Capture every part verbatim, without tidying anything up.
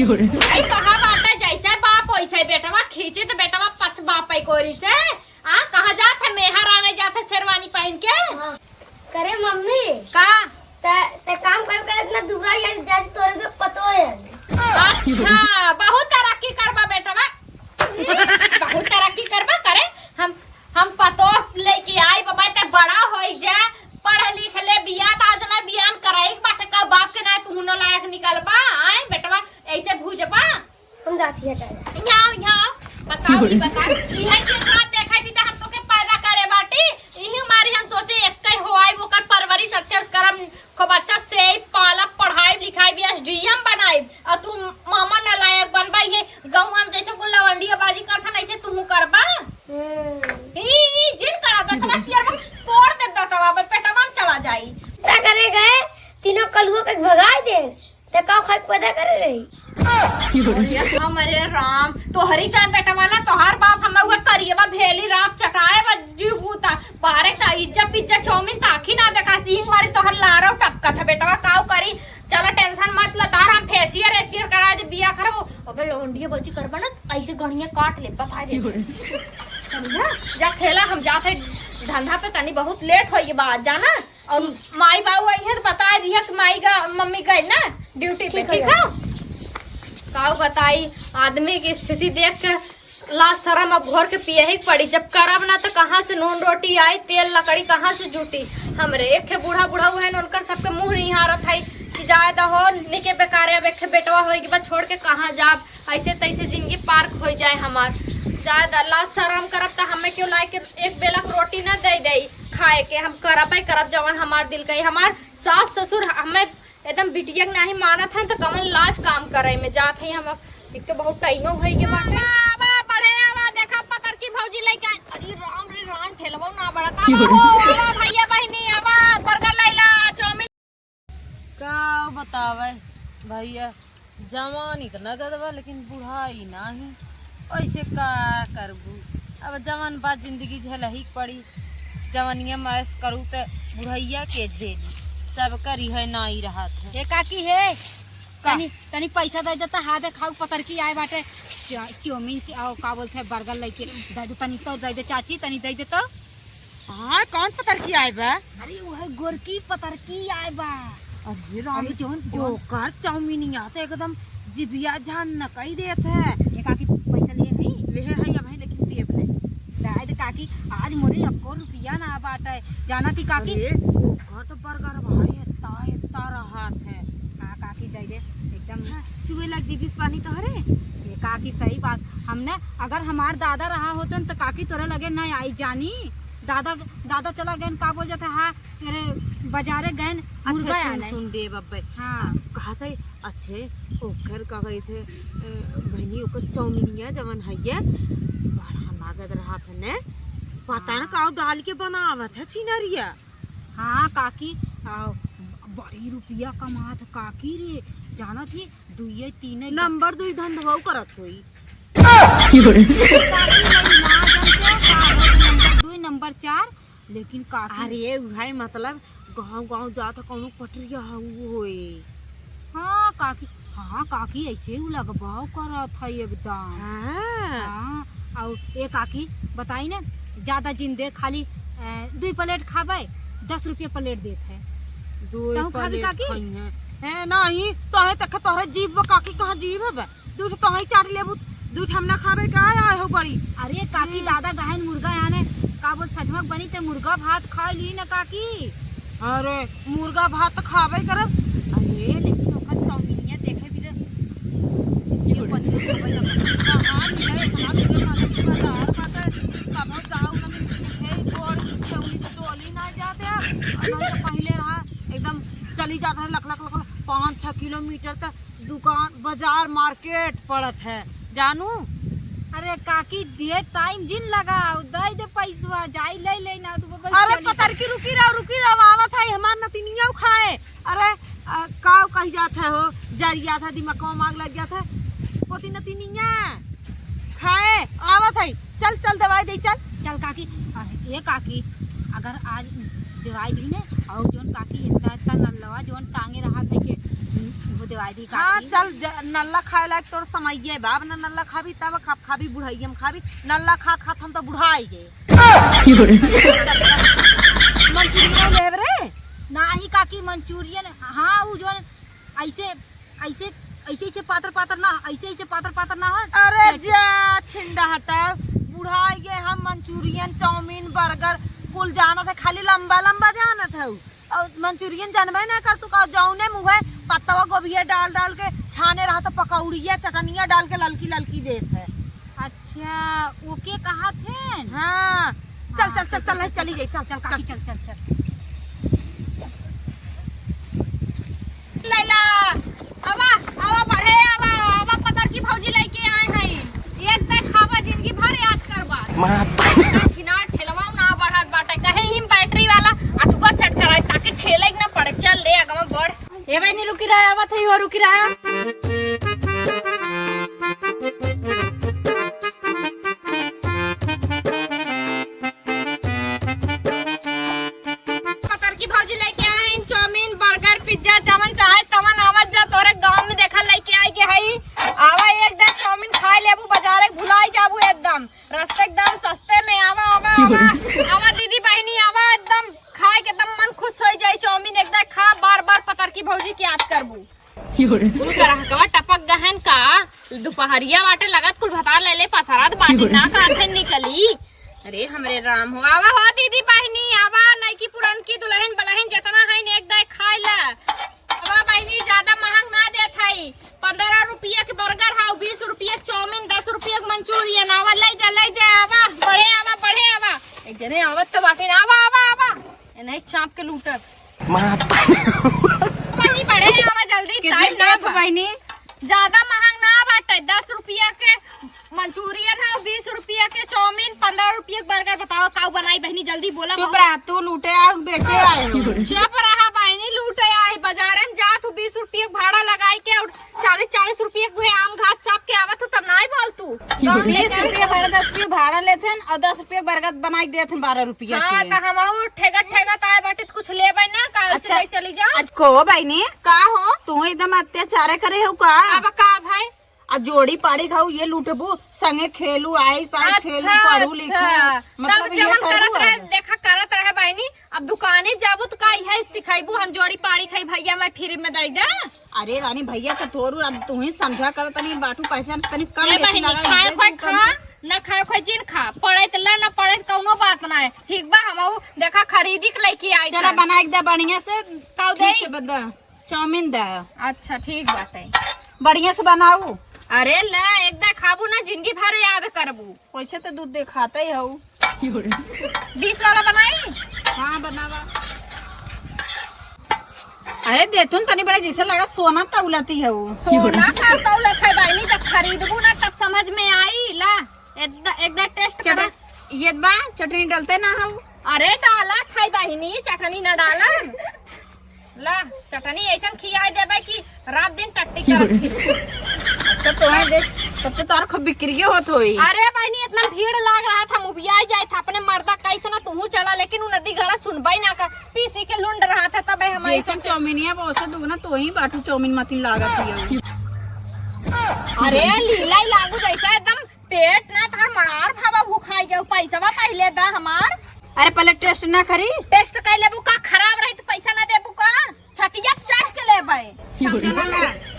अरे कहाँ बाटे, जैसे बाप वैसे बेटवा, खींचे तो बेटवा पच बाप है कोरी से। आ, कहाँ जात है, मेहर आने जात है शेरवानी पहन के? हाँ। करे मम्मी। का? ते, ते काम कर कर इतना दुबरा यार, जैसे तोरे के पतो है। अच्छा, बहुत तरक्की करबा बेटवा। बहुत तरक्की करबा करे। हम, हम पतो लेके आई बाबा, ते बड़ा होई जा, पढ़ लिख ले, बियाह त आज ना बियान कराई बाटे का, बाप के ना तू न लायक निकलबा। आए बेटवा, ऐसे भूजबा। हम जाती है दादा। यहाँ आओ, यहाँ आओ। बताओ जी, बताओ। इहे के साथ देखा थी तो हम तो के पैदा करे बाटी। इही मारी हम सोचे एक कई हो आई, ओकर परवरिश अच्छे से करम, खूब अच्छा से पालब, पढ़ाई लिखाई भी एसडीएम बनाई। और तू मामा नालायक बनबा, ये गाँव में जैसे कुल लवंडिया बाजी करत हन, ऐसे तू करबा। हम्म। ई, ई, जिन करा दतवा सियर में फोड़ दे दतवा, बस पेटवा में चला जाई। क्या करे गए? तीनों कलुओं के भगाई दे। ते का खाए के पैदा करे रही? हमारे राम, तोहरी का बेटा वाला तोहार बाप हमें हुआ करिएवा भेली राम चटाए बा जीव बूता। बारे ता इज्जा पिज्जा चाउमीन ताखी ना देखा, सींग मारी तोहर लारो टपका था बेटवा, काऊ करी? चला टेंशन मत ला, तार हम फेशियल एशियल करा दे, बिया करबो। अबे लौंडिया बची करबा ना, ऐसे गणिया काट ले, बता दे। समझा? जा खेला, हम जाते धंधा पे, तनी बहुत लेट होई बा, जाना। और माई बाबू आई है तो बता दिया कि माई का, मम्मी गई ना ड्यूटी पे, ठीक है, ठीक है? काऊ बताई, आदमी की स्थिति देख के लाज शरम अब घोर के पियही के पड़ी। जब करब ना तो कहाँ से नून रोटी आई, तेल लकड़ी कहाँ से जुटी? हमरे एक ठे बूढ़ा बूढ़ा हुए हैं, उनकर सबके मुँह निहारत है कि जाए दहो, निके बेकारे, अब एक ठे बेटवा होई के बाद छोड़ के कहाँ जाब? ऐसे तैसे जिंदगी पार होई जाए हमार। जाए द, लाज शरम करब त हमें क्यों लाए के एक बेला के रोटी ना दे दे खाए के, हम करबे करब जवन हमार दिल कही। हमार सास ससुर हमें एकदम बिटिया के नाही मानत हैं, तो कमन लाज काम करे में जात है हम। अब एक तो बहुत टाइमो होई के बाटे। आवा, आवा, बढ़े आवा, देखा पतर की भौजी लेके आई। अरे राम रे राम, ठेलवो ना बढ़ता। आवा हो, आवा भैया बहिनी, आवा, बर्गर लैला, चाउमीन। का बतावे भैया, जवानी तो नगद बा, लेकिन बुढ़ाई नाही। ऐसे का करबू? अब जवन बा जिंदगी झेलही के पड़ी। जवनिया में ऐश करू त बुढ़ैया के झेली, सब करी है नाई रहत है। ए काकी हे, का? तनी, तनी पैसा दे दे त, हा देखाऊ पतरकी आए बाटे, च-, चाउमीन च-, और का बोलते हैं, बर्गर लेके दे दे, तनी तो दे दे चाची, तनी दे दे तो। हाँ, कौन पतरकी आए बा? अरे वो है गोरकी पतरकी आए बा। अरे राम, अरे जौन, जौन ओकर चाउमीनिया तो एकदम जिभिया झान न कई देत है। ए काकी पैसा लिए है? लेहे है अब है, लेकिन देब नहीं। दाई दे काकी, आज मोरे एको रुपया ना बाटे। जाना थी काकी? अरे, ओकर तो बर्गर भाई इतना, इतना रहत है। हाँ काकी, दे दे, एकदम। हाँ, चुए लग जीभिस पानी तोहरे। ए काकी, सही बात। हमने, अगर हमार दादा रहा होतन तो काकी तोरे लगे ना आई जानी। दादा, दादा चला गए, का बोल जाता है, अरे, बाजारे गए, अच्छा, मुर्गा सुन, आने। सुन दे बब्बे। हाँ। आ, कहा था, अच्छे, ओकर का कहै थे, अ, बहिनी, ओकर चौमिनिया जवन है ये, बड़ा लागत रहा था ने, पता ना हाँ। का डाल के बनावत है छिनरिया। हाँ, काकी, आ, बड़ी रुपया कमात काकी रे, जानत ही, दुइये, तीने नंबर दुई धंधवा करत होई। काकी, नहीं ना जानते, का होत नंबर दुई, नंबर चार, लेकिन काकी अरे, उहै मतलब गाँव गाँव जात कौनो पटरिया हऊ होए। हाँ काकी, हाँ काकी, ऐसे ही लगबाव करत है एकदम। हाँ। हाँ, और ए काकी, बताई ना, ज्यादा जिन दे, खाली, ए, दुई प्लेट खाबे, दस रुपये प्लेट देत है। दुई तहूँ खाबी प्लेट काकी? खाई है। हैं, नहीं, तोहे तक तोहरे जीभ बा काकी, कहाँ जीभ है बे? दूध तो ही चाट लेबू, दूध हम ना खाबे का आए हो बड़ी। अरे काकी, हम्म। दादा गहन मुर्गा याने का बोल सजमक बनी ते मुर्गा भात खा ली न काकी। अरे मुर्गा भात तो खाबे करब। अरे लेकिन ओकर चौमिनिया देखे भी दे। ये पनीर खाबे ना। कहाँ मिले इतना दूर माने की बाजार बाटे। कबो जाऊ ना मिलती है, गोड़ छौली से टोली ना जाते हैं। और नहीं तो पहले रहा एकदम चली जाता है लख लख लख लख पाँच छः किलोमीटर तक। दुकान, बाजार, मार्केट पड़त है, जानू। अरे काकी, दे टाइम जिन लगाओ, दे दे पैसवा, जाई ले ले ना, तू बस अरे चली पतर जा। की रुकी रहो, रुकी रहो, आवत है हमार नतिनिया खाए। अरे, अ, का कही जात है हो, जरिया था, दिमाग में आग लग गया था। पोती नतिनिया खाए, आवत है, चल, चल, दवाई दे, चल। चल काकी, अ, ए काकी, अगर आज दवाई दी ने, और जोन काकी इतना, इतना नल्लवा जोन टांगे रहा था के, वो देवारी हाँ, काकी। चल, ज-, नल्ला खाए लायक तोर समइये बा, अब ना नल्ला खाबी, तब खा-, खाबी, बुढ़ाइये में खाबी, नल्ला खात खात हम तो बुढ़ाई गए। मंचूरियन लेब रे? नाही काकी, मंचूरियन, हाँ, उ जौन ऐसे, ऐसे, ऐसे, ऐसे पातर पातर ना, ऐसे, ऐसे पातर पातर ना हो। अरे जा, छिंडा हटा, बुढ़ाई गए हम, मंचूरियन, चाउमीन, बर्गर, कुल जानत है, खाली लंबा लंबा जानत है। और मंचूरियन जानबे ना कर तू, का जौने मुँहे पत्तवा गोभिया डाल डाल के छाने रहा, तो पकौड़िया चटनिया डाल के ललकी ललकी देत है। अच्छा, ओके कहत हैं? हाँ, चल, हाँ, चल, चल, चल, चल, चल, चली जाई, चल, चल, काकी, चल। चल, चल, चल, चल। लैला, आवा, आवा, बढ़े, आवा, आवा, पतरकी भौजी लइके आए हैं। एक दाईं खाबा, जिंदगी भर याद करबा। माँ। छिनार ठेलवा ना बढ़त बाटे, कहे ही बैटरी वाला अथुआ सेट कराए, ताकि ठेले के ना पड़े। चल ले, आगवा बढ़। ए बहिनी, रुकी रहा, आवत है, हो, रुकी रहा। पतरकी भौजी लइके आइन चाउमीन, बर्गर, पिज्जा, जवन चाहे तवन। आवत जा, तोरे गाँव में देखा लइके आइ गे हई। आवा, एक दाईं चाउमीन खाइ लेबू, बजारे भुलाइ जाबू एकदम। रस्ते एकदम सस्ते में। आवा, आवा, आवा। आवा दीदी बहिनी, आवा, एकदम खाए के एकदम मन खुश होइ जाई। चाउमीन एक दाईं खा, बार बार पतरकी भौजी के याद करबू। कुल ग्राहकवा टपक गहन का, दुपहरिया बाटे, लगत कुल भतार ले ले पसरत बाटे, ना का अखन निकली। अरे हमरे राम हो, आवा हो दीदी बहिनी, आवा, नइकी पुरनकी दुलहिन बलहिन जेतना हइन एक दाईं खाइ ला। आवा बहिनी, ज्यादा महंग ना देत हई, पन्द्रह रुपया के बर्गर हाउ, बीस रुपया के चाउमीन, दस रुपया के मंचूरियन, आवा, लइ जा, लइ जा, आवा, बढ़े आवा, बढ़े आवा। एक जने आवत तो बाटे ना, आवा, आवा, आवा। ए, नहीं, चाप के लूटब। माँ। बहिनी, बढ़े आवा जल्दी, कितना टाइम ना लेब बा। बहिनी? ज्यादा महंग ना बाटे, दस रुपया के मंचूरियन है, बीस रुपया के चाउमीन, पन्द्रह रुपया के बर्गर। बतावा, काउ बनाई बहिनी, जल्दी बोला, चुप बहुत। रहा, तू लूटे आउ, बेचे आए हो। चुप रहा बहिनी, लूटे आए, बजारे में जात हूँ, बीस रुपया के भाड़ा लगाई के और चालीस, चालीस रुपया के उहे आम घास चाप के आवत हो, तब नाई बोल तू। गाँव में बीस रुपया भाड़ा, दस रुपया भाड़ा लेत हन और दस रुपया बर्गर बनाई देत हन बारह रुपया हाँ, के। तो हमहू ठेका, ठेका ताए बाटे, तो कुछ लेबै ना, काल से अच्छा। ले चली जाओ। अच्छा, को बहिनी? का हो? तू एकदम अत्याचार करे हो का? अब का भाई? अब जोड़ी पाड़ी खाऊ, ये लूटबू, संगे खेलू, आइस पाइस खेलू, अच्छा, पढ़ू लिखू, अच्छा। मतलब तब ये जवन करत रहे, देखा करत रहे बहिनी, अब दुकाने जाबू त का इहे सिखाइबू, हम जोड़ी पाड़ी खाई, भैया मैं फ्री में दे दे। अरे रानी, भैया के थोड़ू, अब तू ही समझा कर, तनी बाटू पैसा तनी कम ए बेसी बहिनी, लगा, खाए दे खोए दू कम खा, से। ना खाए खोए जिन खा, पड़े त ला, ना पड़े त कौनो बात ना है। ठीक बा, हम देखा खरीदी के लेके आई चला था। बना के दे बढ़िया से, काऊ ठीक दे? से बता, चाउमीन दे। अच्छा, ठीक बाटे। बढ़िया से बनाऊ। अरे ला, एक दाईं खाबू ना, जिंदगी भर याद करबू। वैसे तो दूध देखाते ही हऊ। बीस वाला बनाई? हाँ, बनावा। अरे, देथुन तनी बड़े जैसे लगा सोना तौलती है वो। सोना का तौलत है बहिनी, जब खरीदबू ना तब समझ में आई। ला, एक दा, एक दाईं टेस्ट करा। चटन-, ये बा, चटनी डालते ना हो। अरे, डाला खाई बहिनी, चटनी ना डाला। ला, चटनी ऐसन खियाई देबै कि रात दिन टट्टी करत फिरू। तो तोहे देख, तब तो तोहर खूब बिक्रियो होत होई। अरे बहिनी, इतना भीड़ लाग रहा था, हम उबियाई जाए था, अपने मर्दा कही था ना, तुहू चला, लेकिन उ नदी घड़ा सुनबै ना कर, पीसी के लुंड रहा था, तबे हम जैसन ऐसन चाउमीनिया बा, ओसे दुगना तोही बाटू चाउमीन मतिन लागत हियो। अरे लीला ही लागू जैसा एकदम पेट ना थार मनार भावा भूखाई गयो, पैसवा पहिले दा हमार। अरे पहले टेस्ट ना करी। टेस्ट कर लेबू का, खराब रही तो पैसा ना देबू का? छतिया चढ़ के लेबै। समझला ना?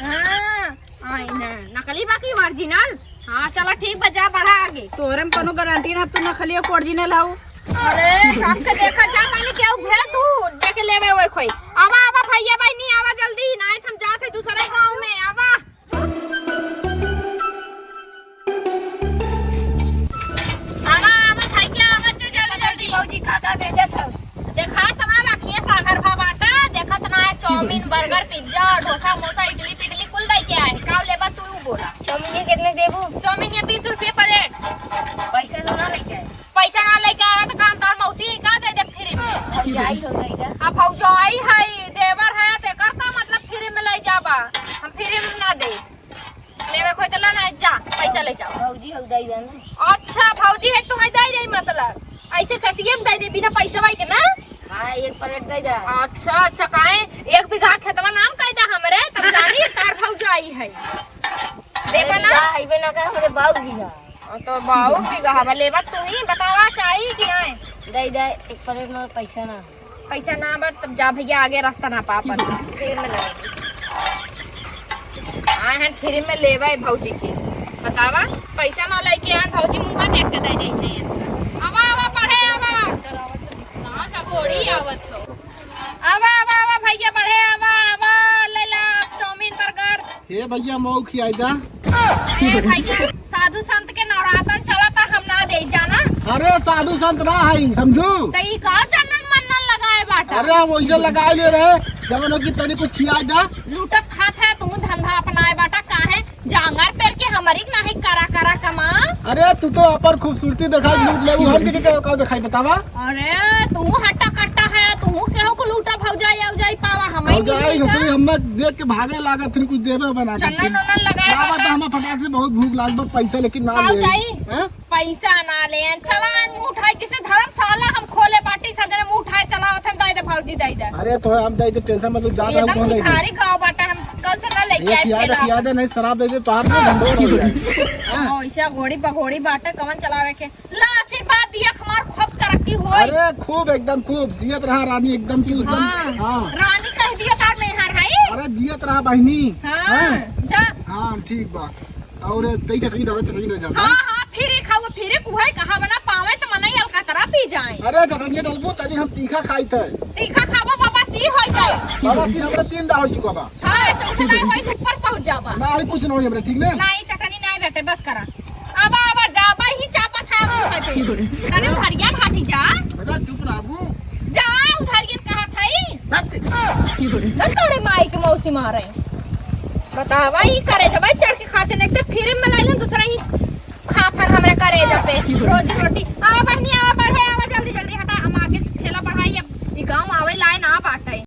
हाँ, आई ना, नकली बाकी ओरिजिनल। हाँ, चला ठीक बा, जा बढ़ा आगे। तोरे में कोनो गारंटी ना, तू नकली को ओरिजिनल हऊ। अरे, सबके देखा जा, मैंने क्या उघे तू, देके लेबे ओए खोई। आवा, आवा भैया बहिनी, आवा जल्दी, नाहीं त हम जात है दूसरे गाँव में, आवा। आवा, आवा, भैया, आवा, चल, जल्दी, जल्दी। भौजी, का, का बेचत हौ? देखा त ना, रखिए सागर भा बाटा, देखत ना है, चाउमीन, बर्गर, पिज्जा, डोसा, मोसा, इडली, पिडली, कुल लेके आए। का लेबा तू, बोला। चाउमीन ये कितने देबू? चाउमीन ये बीस रुपये प्लेट। पैसा तो ना लेके आए। पैसा ना लेके आया तो काम तार मौसी है, का दे दे फ्री में? भौजाई हो गई ना। अब भौजाई है, देवर है, तो एकर का मतलब फ्री में ले जाबा? हम फ्री में ना दे। लेवे कोई तो ला ना, जा, पैसा ले जाओ। भौजी हो गई ना। अच्छा, भौजी है तो है, दे दे मतलब। ऐसे सटियम दे दे बिना पैसा के ना? हाँ, एक प्लेट दे दे। अच्छा, अच्छा, काहे? एक बीघा खेतवा नाम कह दे हमरे, तब जानी, तब तो बाऊ की कहा बा, लेबा तू ही बतावा चाही कि नाहीं? दे दे, एक पलेट में पैसा ना। पैसा ना बा, तब जा भइया, आगे रास्ता ना पा अपन। फ्री में लेबे। आए हैं फ्री में लेबे भौजी के। बतावा, पैसा ना लेके आए भौजी, मुँह देख के दे देते हैं इनका। आवा, आवा, पढ़े आवा। कहाँ से घोड़ी आवत हो? आवा, आवा, आवा भइया, पढ़े आवा, आवा, ले ला चाउमीन, बर्गर। हे भइया, मऊ खियाई दा। ए भइया, साधु संत के नवरातन चलत, हम ना देई जाना। अरे साधु संत ना हई, समझू? त ई का चंदन मंदन लगाए बाटा? अरे हम वैसे लगाए ले रहे, जवन हो कि तनी कुछ खियाई दा। लूटत खात है तू, धंधा अपनाए बाटा, काहे जांगर पेर के हमरी नाहीं करा करा कमा। अरे तू तो अपन खूबसूरती देखाई, लूट लेबू, हम के, के, का देखाई बतावा? अरे तू हट्टा कट्टा है, तू केहू को लूटा भौजाई, औजाई पावा, हम भौजाई, ससुरी, हम देख के भागे लागत, फिर कुछ देबे बना के। चंदन उंदन लगाए का बात है, बाटा। हमें फटाक से बहुत भूख लाग बा, पैसा लेकिन ना ले। भौजाई, हैं? पैसा ना ले, चला मुँह उठाई, जैसे धर्मशाला हम खोले बाटी, सब जने मुँह उठाए चला होते, दे दे भौजी, दे दे। अरे तो हम दे दे, टेंशन मत लो, जा रहा हूँ, एकदम कौन दे दे? भिखारी गाँव बाटा, हम कल से ना लेके एक आए याद, ठेला। याद है नहीं, शराब दे दे, तो हाथ में धंधो हो जाए। हाँ? हाँ, ऐसा घोड़ी पघोड़ी बाटा, कवन चलावे के। ला आशीर्वाद दिया, हमार खूब तरक्की होई। अरे खूब, एकदम खूब, जियत रहा रानी, एकदम तू, एकदम। हाँ। हाँ। रानी कह दिया तार मेहर है। अरे जियत रहा बहिनी। हाँ, हाँ? जा। हाँ, ठीक बा। और तई चटनी डालो, चटनी डाल जाता। हाँ, हाँ, फिर एक खाओ, फिर एक उहे कहा बना पावे तो मनई अलकतरा पी जाए। अरे चटनी डालबू, तनी हम तीखा खाई थे। तीखा खाबो, बाबा सी हो जाए। बाबा सी हमरा तीन दा हो चुका बा। हाँ, चौथे ना होई तो ऊपर पहुँच जाबा। ना, अरे कुछ ना होई हमरा, ठीक ने? ना, ये चटनी ना बेटे, बस करा। अब, अब जाबा ही चापा था, अब खाते। तने धरिया हाथी जा। बेटा, चुप रह, बाबू। जा, उधारियन कहा था ही। बात। तो तोरे माई के मौसी मारे। बतावा, ई करे जब चढ़ के खाते नहीं, तो फिर में लाइलन दूसरा ही खाथन हमरे करेजा पे रोजी रोटी। आवा बहनी, आवा बढ़े, आवा जल्दी जल्दी हटा, हम आगे ठेला बढ़ाई, अब ई गाँव आवे लाए ना बाटे।